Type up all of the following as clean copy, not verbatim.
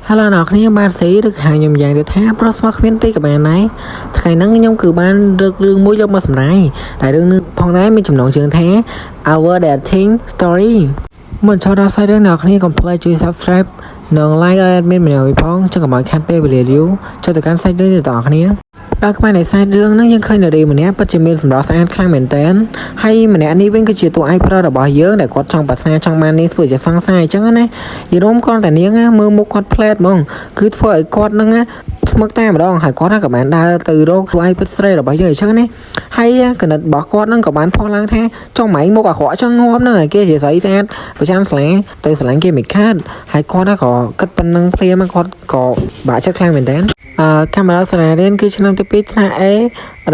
Hello អ្នកគ្នាបាទស៊ីឬហៅខ្ញុំយ៉ាងទៅថាប្រុសស្មោះគ្មានពីក៏បានដែរថ្ងៃហ្នឹងខ្ញុំគឺបានលើករឿងមួយយកមកសម្រាយតែរឿងនេះផងដែរមានចំណងជើងថា Our Dating Story មុនចូលដល់សាច់រឿងអ្នកគ្នាកុំភ្លេចជួយ Subscribe និង Like ឲ្យ admin ម្នាក់មួយផងចឹងកុំឲ្យខាត់ពេលវេលាយូរចូលទៅកាន់សាច់រឿងទាំងអស់គ្នាដល់ក្បែរនៃសាច់រឿងហ្នឹងយើងឃើញនារីម្នាក់ពិតជាមានសម្រស់ស្អាតខ្លាំងមែនតើហើយម្នាក់នេះវិញគឺជាតួឯកប្រុសរបស់យើងដែលគាត់ចង់ប្រាថ្នាចង់បាននាងធ្វើជាសង្សារអញ្ចឹងណានិយាយរួមគាត់តែនាងណាមើលមុខគាត់ផ្លែតហ្មងគឺធ្វើឲ្យគាត់ហ្នឹងណាថ្មឹកតែម្ដងហើយគាត់ក៏បានដើរទៅរកតួឯកពិតស្រីរបស់យើងអញ្ចឹងណាហើយកណិតរបស់គាត់ហ្នឹងក៏បានផុសឡើងថាចង់ម៉ែងមុខអាក្រក់ចង់ងាប់ហ្នឹងឲ្យគេជាស្រីស្អាតប្រចាំស្លាទៅស្រឡាញ់គេមិនខាតហើយគាត់ក៏គិតប៉ុណ្ណឹងភ្លាមគាត់ក៏បាក់ចិត្តខ្លាំងមែនតើអឺកាមេរ៉ាសារារៀនគឺឆ្នាំទី2ថ្នាក់ A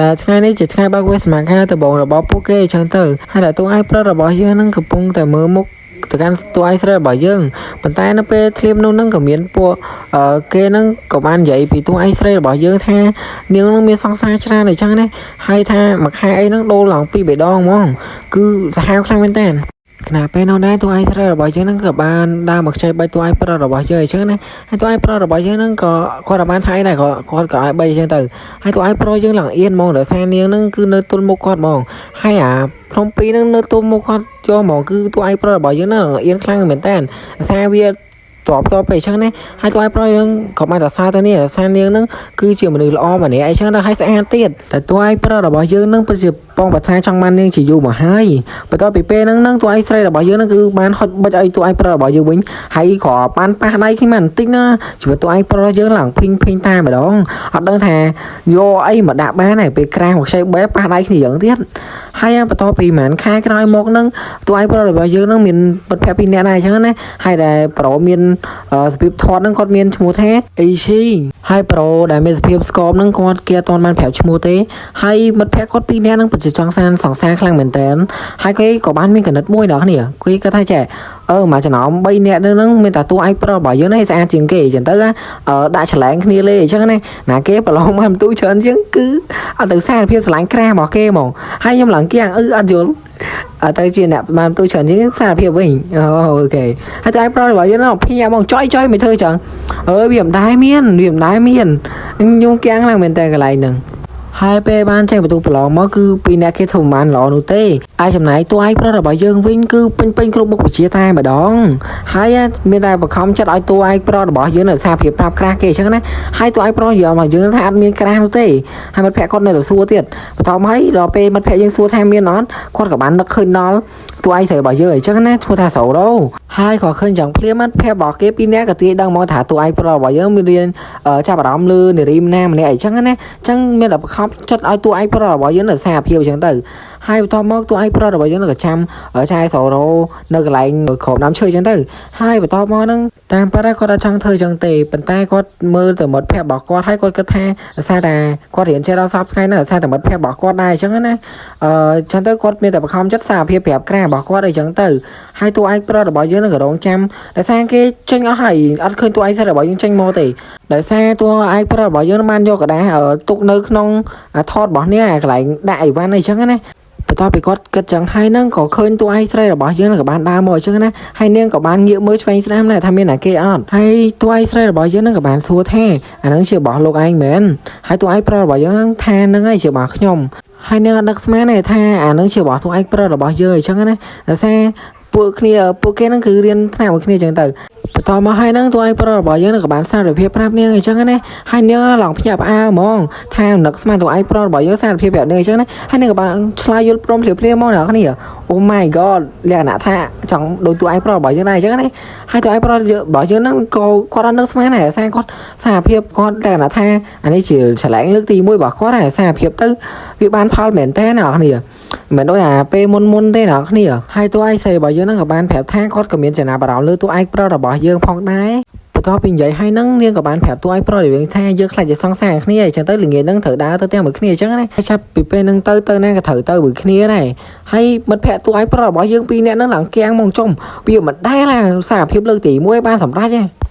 ដែលថ្ងៃនេះជាថ្ងៃបើកវេសមាការដំបូងរបស់ពួកគេអញ្ចឹងទៅហើយដែលតួឯកប្រុសរបស់យើងហ្នឹងកំពុងតែមើលមុខទៅកាន់តួឯកស្រីរបស់យើងប៉ុន្តែនៅពេលធ្លាមនោះហ្នឹងក៏មានពួកអឺគេហ្នឹងក៏បាននិយាយពីតួឯកស្រីរបស់យើងថានាងនឹងមានសង្សារច្រើនអញ្ចឹងណាហើយថាមួយខែអីហ្នឹងដូរឡើងពីរបីដងហ្មងគឺសាហាវខ្លាំងមែនតើខណៈពេលនោះដែរតួឯកស្រីរបស់យើងហ្នឹងក៏បានដើរមកខ្ចីបាច់តួឯកប្រុសរបស់យើងអញ្ចឹងណាហើយតួឯកប្រុសរបស់យើងហ្នឹងក៏គាត់បានថាអីដែរក៏គាត់ក៏ឲ្យបីអញ្ចឹងទៅហើយតួឯកប្រុសយើងឡើងអៀនហ្មងដោយសារនាងហ្នឹងគឺនៅទល់មុខគាត់ហ្មងហើយអាភ្នំពីរហ្នឹងនៅទល់មុខគាត់យកហ្មងគឺតួឯកប្រុសរបស់យើងហ្នឹងអៀនខ្លាំងមែនតើដោយសារវាតបតបពេកអញ្ចឹងណាហើយតួឯកប្រុសយើងក៏បានតែសារទៅនេះសារនាងហ្នឹងគឺជាមនុស្សល្អម្នាក់អីចឹងទៅហើយស្អាតទៀតតែតួឯកប្រុសរបស់យើងហ្នឹងពិតជាបងប្រាថ្នាចង់បាននាងជាយូរមកហើយបន្ទាប់ពីពេលហ្នឹងហ្នឹងតួឯកស្រីរបស់យើងហ្នឹងគឺបានហុចបិចឲ្យតួឯកប្រុសរបស់យើងវិញហើយក៏បានប៉ះដៃគ្នាបន្តិចណាជីវិតតួឯកប្រុសយើងឡើងភីងភីងតែម្ដងអត់ដឹងថាយកអីមកដាក់បានហើយពេលក្រាស់មកខ្ចីបែប៉ះដៃគ្នាយ៉ាងទៀតហើយបន្ទាប់ពីប្រហែលខែក្រោយមកហ្នឹងតួឯកប្រុសរបស់យើងហ្នឹងមានមិត្តភក្តិពីរនាក់ដែរអញ្ចឹងណាហើយដែលប្រុសមានសភាពធាត់ហ្នឹងគាត់មានឈ្មោះថាអ៊ីស៊ីហើយប្រូដែលមានសភាពស្គមហ្នឹងគាត់គេអត់ទាន់បានប្រាប់ឈ្មោះទេហើយមិត្តភក្តិគាត់ពីរនាក់ហ្នឹងពិតជាចង់សានសង្សារខ្លាំងមែនតើហើយគេក៏បានមានកណិតមួយដល់គ្នាគេគាត់ថាចេះអឺមកចំណោម3នាក់ហ្នឹងមានតែតួឯកប្រុសរបស់យើងនេះស្អាតជាងគេអញ្ចឹងទៅអឺដាក់ឆ្លែងគ្នាលេអញ្ចឹងណាណាគេប្រឡងបានបន្ទូច្រើនជាងគឺអត់ទៅសារភាពស្រឡាញ់ក្រាស់របស់គេហ្មងហើយខ្ញុំឡើងគៀងអឺអត់យល់អត់ទៅជាអ្នកបានបន្ទូច្រើនជាងសារភាពវិញអូ OK ហើយតួឯកប្រុសរបស់យើងហ្នឹងភីហ្មងចុយចុយមិនធ្វើចឹងអើយវាមិនដែរមានវាមិនដែរមានខ្ញុំគៀងឡើងមែនតើកន្លែងហ្នឹងហើយពេលបានចេញបន្ទូប្រឡងមកគឺពីអ្នកគេធ្វើមិនបានល្អនោះទេហើយចំណែកតួឯកប្រុសរបស់យើងវិញគឺពេញពេញគ្រប់មុខវិជ្ជាតែម្ដងហើយមានតែបខំចិត្តឲ្យតួឯកប្រុសរបស់យើងនៅសារភាពប្រាប់ក្រាស់គេអញ្ចឹងណាហើយតួឯកប្រុសយកមកយើងថាអត់មានក្រាស់នោះទេហើយមិត្តភក្តិគាត់នៅតែសួរទៀតបន្ទាប់មកដល់ពេលមិត្តភក្តិយើងសួរថាមានអត់គាត់ក៏បាននឹកឃើញដល់តួឯកស្រីរបស់យើងអញ្ចឹងណាឈ្មោះថាសូរ៉ូហើយក៏ឃើញចឹងភ្លាមមិត្តភក្តិរបស់គេពីរនាក់ក៏ទាយដឹងមកថាតួឯកប្រុសរបស់យើងមានរៀនចាប់អារម្មណ៍លើនារីណាម្នាក់អញ្ចឹងណាអញ្ចឹងមានតែបខំចិត្តឲ្យតួឯកប្រុសរបស់យើងនៅសារភាពអញ្ចឹងទៅហើយបន្ទាប់មកតួឯកប្រុសរបស់យើងនឹងក៏ចាំចាយសូរ៉ូនៅកន្លែងក្រោមដើមឈើអញ្ចឹងទៅហើយបន្ទាប់មកហ្នឹងតាមពិតគាត់អត់ចង់ធ្វើអញ្ចឹងទេប៉ុន្តែគាត់មើលទៅមិត្តភក្តិរបស់គាត់ហើយគាត់គិតថាដោយសារតែគាត់រៀនចេះដល់សពថ្ងៃហ្នឹងដោយសារតែមិត្តភក្តិរបស់គាត់ដែរអញ្ចឹងណាអឺអញ្ចឹងទៅគាត់មានតែបខំចិត្តសារភាពប្រាប់ក្រារបស់គាត់អីចឹងទៅហើយតួឯកប្រុសរបស់យើងនឹងក៏រងចាំដោយសារគេចេញអស់ហើយអត់ឃើញតួឯកស្រីរបស់យើងចេញមកទេដោយសារតួឯកប្រុសរបស់យើងបានយកกระดาษទុកនៅក្នុងថតរបស់នេះអាកន្លែងដាក់អីវ៉ាន់អីចឹងណាបន្ទាប់ពីគាត់គិតចឹងហើយហ្នឹងក៏ឃើញតួឯកស្រីរបស់យើងក៏បានដើរមកអញ្ចឹងណាហើយនាងក៏បានងាកមើលឆ្វេងស្ដាំដែរថាមានតែគេអត់ហើយតួឯកស្រីរបស់យើងហ្នឹងក៏បានសួរថាអាហ្នឹងជារបស់លោកឯងមែនហើយតួឯកប្រុសរបស់យើងហ្នឹងថាហ្នឹងហើយជារបស់ខ្ញុំហើយនាងអត់ដឹកស្មានទេថាអាហ្នឹងជារបស់តួឯកប្រុសរបស់យើងអញ្ចឹងណាដោយសារពួកគ្នាពួកគេហ្នឹងគឺរៀនថ្នាក់មួយគ្នាអញ្ចឹងទៅបន្តមកហើយហ្នឹងតួឯកប្រុសរបស់យើងនឹងក៏បានសារភាពប្រាប់នាងអញ្ចឹងណាហើយនាងឡើងភ្ញាក់ផ្អើលហ្មងថានឹកស្មានតួឯកប្រុសរបស់យើងសារភាពប្រាប់នាងអញ្ចឹងណាហើយនាងក៏បានឆ្លើយយល់ព្រមភ្លាមភ្លាមហ្មងអ្នកគ្នា Oh my god លក្ខណៈថាចង់ដូចតួឯកប្រុសរបស់យើងដែរអញ្ចឹងណាហើយតួឯកប្រុសរបស់យើងហ្នឹងក៏គាត់អត់នឹកស្មានដែរសារគាត់សារភាពគាត់លក្ខណៈថាអានេះជាឆ្លែងលើកទី1របស់គាត់ដែរសារភាពទៅវាបានផលមែនតើអ្នកគ្នាមិនដូចអាពេលមុនមុនទេអ្នកគ្នាហើយតួឯកស្រីរបស់យើងហ្នឹងក៏បានប្រាប់ថាគាត់ក៏មានចំណាប់អារម្មណ៍លើតួឯកប្រុសរបស់យើងផងដែរបន្ទាប់ពីនិយាយហើយហ្នឹងនាងក៏បានប្រាប់តួឯកប្រុសរបស់យើងថាយើងខ្លាចជាសង្សារគ្នាអញ្ចឹងទៅល្ងាចហ្នឹងត្រូវដើរទៅផ្ទះមួយគ្នាអញ្ចឹងណាហើយចាប់ពីពេលហ្នឹងទៅទៅណាក៏ត្រូវទៅមួយគ្នាដែរហើយមិត្តភក្តិតួឯកប្រុសរបស់យើងពីរនាក់ហ្នឹងឡើងគៀងមកចុំវាមិនដែលសារភាពលើកទី1បានសម្រេចទេ។